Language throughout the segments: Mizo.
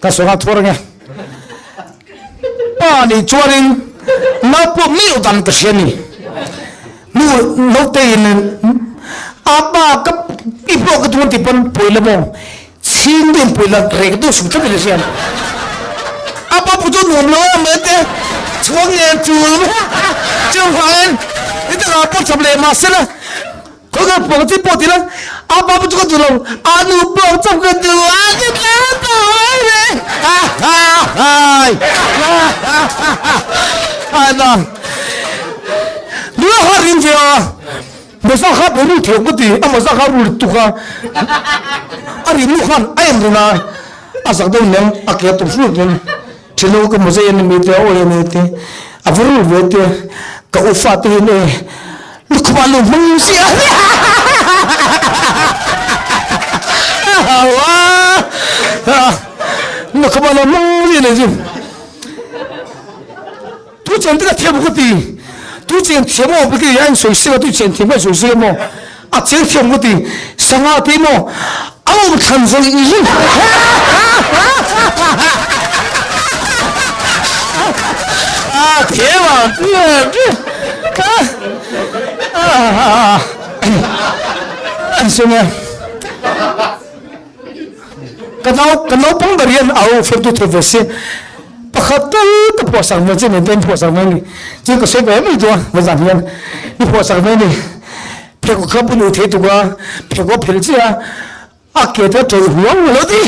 Ka sawnga thuar ange. Pa nih chuanin nau pawh meuh dan ka hria ni. Nu naute in a pa ka i pawh ka tum an ti pawn pawi la maw chhing deuh in pawi la reh ka duh suh tlat in a hria. A pa pu chu nuam lo em mai te chhuang nen chul chuvangin i takah pawh chap leh mahse la. Khaw ka pawng chi pawh ti la, a pa chu ka duh lo, a nu pawng chauh ka duh a ti tlang ta mai le. Ha ha hai. Ha na. Lua ha rin ve a. Masa kha bo ru theu ka ti, a masa kha ru tuk a. A rin nu khan a en reng a, a zak deuh neng a ke tum hrut neng. Thilo ka mawzei a ni mi te, awi a ni te, a va rul ve te, ka u fa te hian e lukhum ah lo hmang si a lukhum ah lo hmang si a ni chu. Tu chen te ka thiam ka ti, tu chen thiam aw ka ti a in sawi sek a, tu chen thiam ka in sawi sek emaw a cheng thiam ka ti, sangha te maw a awm thlan zawih zawih. A thiam a an sung e ka nau ka naupang ber hian au fiamtu thei ve si pakhat tal ka phuahsak ve che nen te in phuahsak ve ni chu ka sawi ve mai chu a vazan hian i phuahsak ve ni Phekawk kha punu thei tuk a, phekawk a phel chiah a, a ke te a tawlh huang lo ti.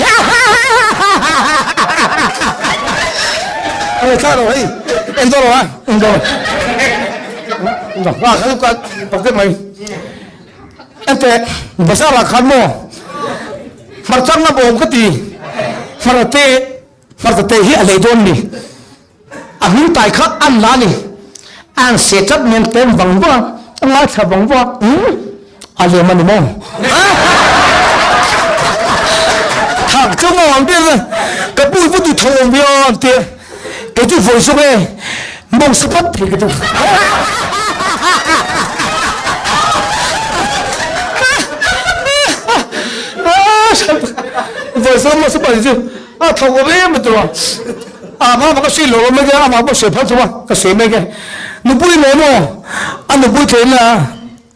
Ê thla lo hei, en dawn lo a, en dawn. Ba kha ka pakte mai. Ente bazar ah khan maw hmarchang na bawm ka ti. Hmarte hmarte te hi a lei dawn ni. A hming tai kha an la ni. An se tlat nen tlem vang vang a, a ngaithla vang vang a, umm a lem a ni maw? Thak chu maw an ti a, ka pu va duh tho awm viau an ti a, kei chu vawi zawk e, mawng sa pat thei ka ti. Vawi zawk mawng sa pat chu a tho awm em a ti a. A mah ka sawi lo mai a, amah pawh sawi phal tho a, ka sawi mek e. Nupui leh maw? A nupui tlei na,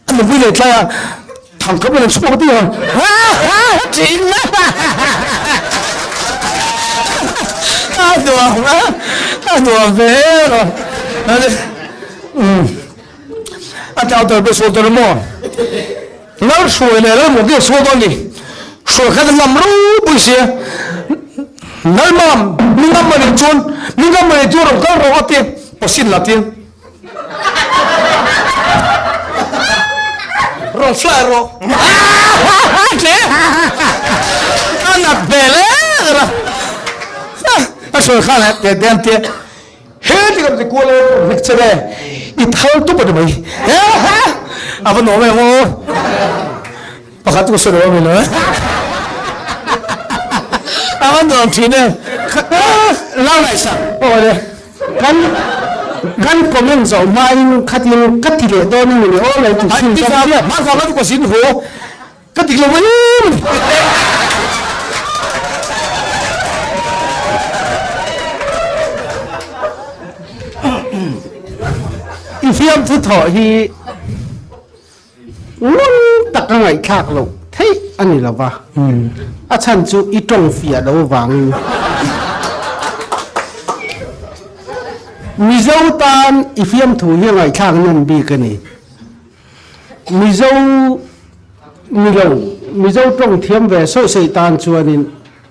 a nupui leh tlai a, thang kap a chhuak ti a. Thin a, a nuam a, a nuam ve em a. A tlau tel pawh sawi tel maw? Lal hruai leh lal mawk hi a chhuak dawn ni. Hruai khat a ngam ropui sia. Lal mam, mi ngam a nih chuan, mi ngam a nih chuan rawn kal rawh a ti, pawsin la ti. Rawn fly rawh. A nat hmel em a. A hruai khan a ti a ti. He ti kan ti kual e rik che ve i thal tup a ni mai a va nuam em aw pakhat chu ka sawi lo a mi lo a va nuam thin e Lau lai sak aw le kan kan comment zawh hmain khatin ka ti leh dawn a ni le aw lo ti thin ka hma zan la ka zin haw Ka dik lo mai a ni. I fiamthu thawh hi ngun taka ngaihthlak loh theih a ni lo va, a chhan chu i tawng fiah lo vangin. Mizo tan i fiamthu hi a ngaihthlak nawm bik a ni. Mizo ni lo, Mizo tawng thiam ve sawi sawi tan chuanin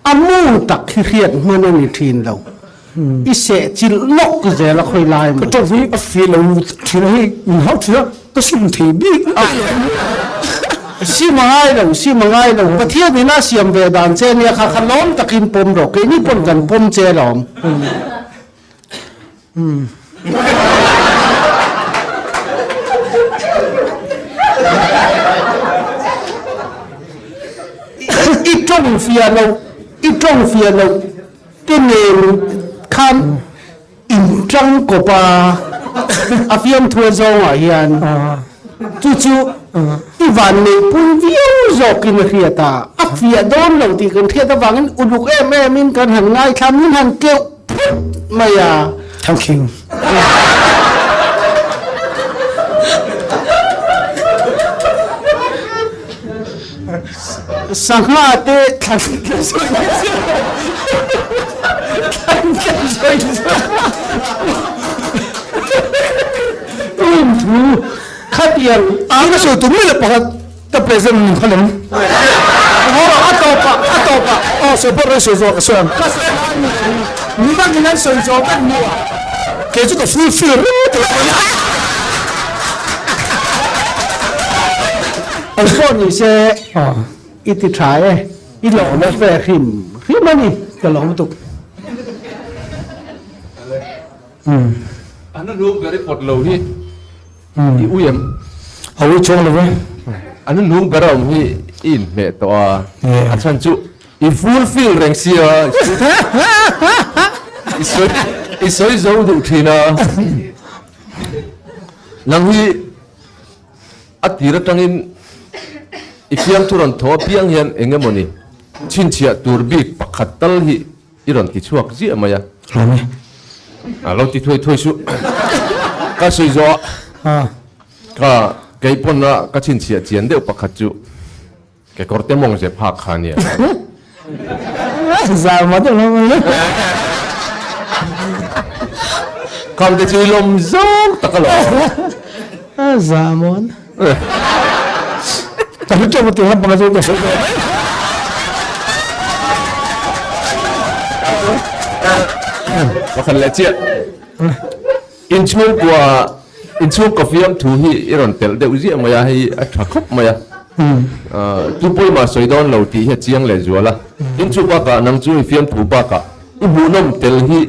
a mu tak hi hriat hman a ni thin lo. I seh chilh lawk zel a khawi lai maw? Ka tawng hi a fih lo thin a hei, min hauh thin a, ka sim thei bik a. Sim a ngai lo, sim a ngai lo. Pathian in a siam ve dan che nia kha kha lawm takin pawm rawh, keini pawn kan pawm che alawm. I tawng fiah loh, i tawng fiah loh te nen khan in tang kawp a, a fiamthu a zawngah hian chu chu. I vanneihpui viau zawkin a hriat a, a fiah dawn lo tih kan hriat avangin uluk em emin kan han ngaithla, min han keuh phut mai a. Thank you. Sangha te thlan Um thu khatiang a ka sawi tum mai lo pakhat ka present min kha lem a tawp ah a tawp ah aw sawi pawh rawn sawi zawh ka sawi ang ka sawi lai ni mi dang in an sawi zawh vek hnu ah kei chu ka full fill reng tawh Eng pawh ni se i ti tha e, i lawm ve hrim hrim a ni. Ka lawm lutuk. A hnunung ber i pawt lo hi i ui em? A ui chuang lo e. A hnunung ber a awm hi i inhmeh tawh a, a chhan chu i fulfill reng sia, i sawi i sawi zo duh thin a. Nang hi A tir atangin i fiamthu rawn thaw apiang hian eng emawni chhinchhiah tur bik pakhat tal hi i rawn ti chhuak ziah mai a. Hlawm e. A lo ti thuai thuai suh. Ka sawi zawh a, ka kei pawn a ka chhinchhiah chian deuh pakhat chu Kekawr te mawng zep hak kha nia. Zar mah deuh lo mai. Kham te chu i lawm zawng tak a lo. Za mawn. Ka hre teuh ti lampang chu ka sawi tawh. Pakhat leh chiah. Inchhungkua inchhungkaw fiamthu hi i rawn telh deuh ziah mai a, hei a tha khawp mai a. Tu pawimah sawi dawn lo tih hi a chiang leh zual a. Tin chu bakah nang chu i fiamthu bakah i hmuhnawm tel hi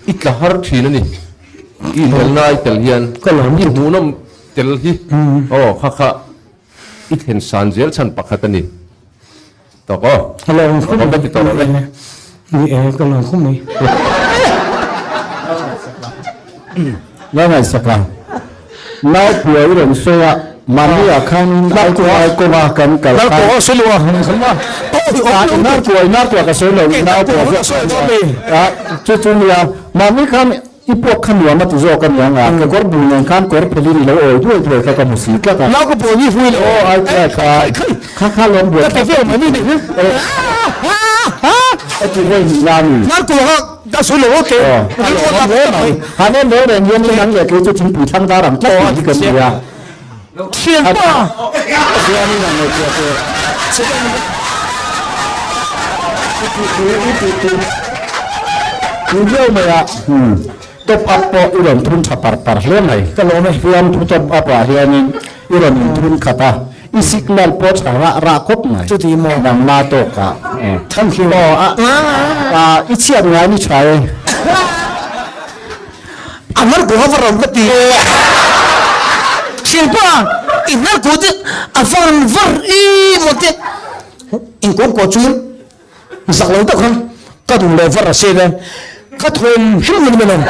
i tla har thin a ni. I inelna i tel hian i hmuhnawm tel hi aw kha kha i thlen san zel chhan pakhat a ni. Tawk aw. Ka lawm khum mai. Ti tawh lo e. Ni e, ka lawm khum mai. Ngai ngaihsak a. Nau puai i rawn sawi a, mahni ah khanin ai kawnga kan kal khan. Nau puai sawi lo a. Nau puai, nau puai ka sawi lo, nau puai zawk ka ni a. Chu chu nia, mahni khan I puak kha nuam a ti zawk a niang a, kekawr bul nen khan kawr phelin i lo awi duai duai kha ka hmu si tlat a. Nau ka puan hi hui lo. Aw ai tlai kha kha kha lawm buai Ka ti vel mai ni ni. A ti vel ni la ni. Nau kuah kha ka sawi lo ok. Aw a lawm hle mai. Han en reng reng hian i nang leh kei chu thingpui thlang dar ang tlat tih hi ka hria. Thianpa. Chuan i nang leh kuah teh. I tih tur tih viau mai a, top up pawh i rawn thun tha par par hle mai. Ka lawm e. Fiamthu top up ah hianin i rawn inthun khat a, i signal pawh tha rah rah khawp mai. Chuti maw? Nangma tawk ah. Thank you. Aw a, i chhiat ngai ni tha e. A hnarku a va rawn ka ti. Thianpa, i hnarku te a van var i maw te inkawngkaw chu zak lo tak khan ka duh leh var a se ve ka thawm hrim hrim a ni.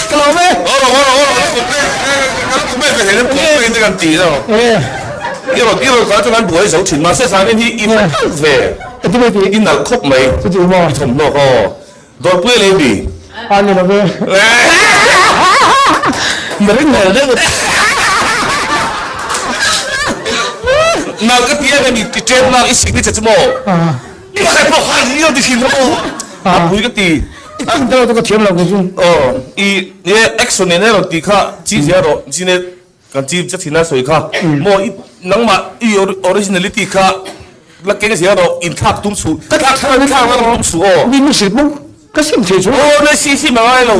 Ka lawm e. Rawh rawh rawh rawh ka lo comment ve hle comment te kan ti lo. I rawn i rawn kal chuan an buai zo thin mahse zanin hi i nalh ve. I nalh khawp mai. I thawmhnaw kha aw. Dawrpui a lei mi. A ni lo ve. Na ring hmel deuh. Nang ka ti em em i ṭem nak i sik ni che chu maw? I khai pawh khan ni lo ti thin kha maw? A pui ka ti. I tum deuh chu ka thiam lo kei chu. Aw i e action nen erawh tih kha chi zia rawh chi ne kan chi che thin a sawi kha maw i nangmah i originality kha La keng zel rawh, inthlak tum suh, Ka thlak thlak thlak tum suh aw. Mi mi hrilh bawk, ka sim thei chu. Aw ne si sim a ngai lo,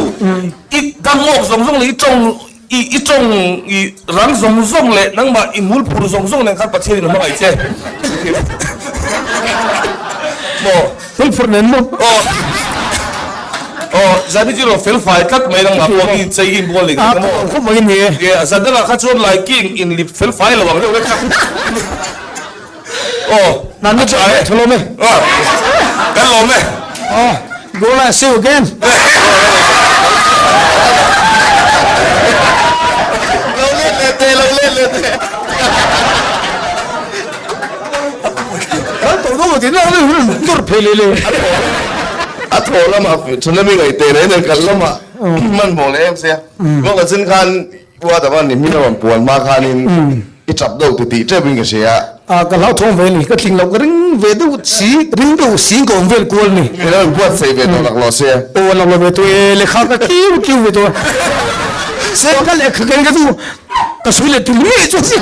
i dangawk zawng zawng leh i tawng i i tawng i rang zawng zawng leh nangmah i mul phur zawng zawng nen khan Pathian in a hmangaih che. Maw? Mul phur nen maw? Aw aw zan hi chu ilo fel fai tlat mai nangmah pawh i inchei i inbual leh ka maw? Khawp mai ni e. Nge zan dangah kha chuan laiking inlip fel fai lo ang deuh vek kha. Aw, Nan a tha e. Tha lawm e. Aw, kan lawm e. Aw, go la see you again. leh teh. Kan tawh dawn ti na tur phei leh le. A thaw lamah tsunami ngaih teh leh nen kal lamah hmanhmawh leh em sia. Kawngka chin khan U Adama ni hmin a rawn puan hma khanin i tap deuh ti tih tep in ka hria. A ka hlauthawng ve a ni, ka tling loh ka ring ve deuh si, ring deuh si in ka awm vel kual a ni. I lo inbuatsaih ve tawh laklawh sia. Aw laklawh ve tawh e, lehkha ka kiu kiu ve tawh a. Se ka lehkha ken ka chu ka sawi leh tul ngei chu sia.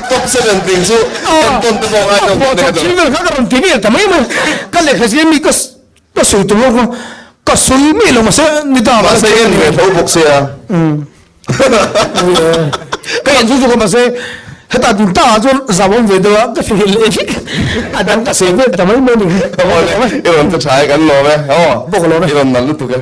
Top seven tling chu entawn te pawh ngai deuh tawh nek a duh. Thil vel kha ka rawn ti vel ta mai mai, ka lehkha zia mi ka Ka sawi tum lawk a, ka sawi miah lo mahse ni ta Mahse en ve tho bawk sia. Ka en chu chu ka mahse heta din ta ah chuan zam awm ve deuh a ka feel leh vek a dang ka sawi vel ta mai mai a ni. I rawn ti tha e kan lawm e. Bawk a lawm e. I rawn nalh lutuk e.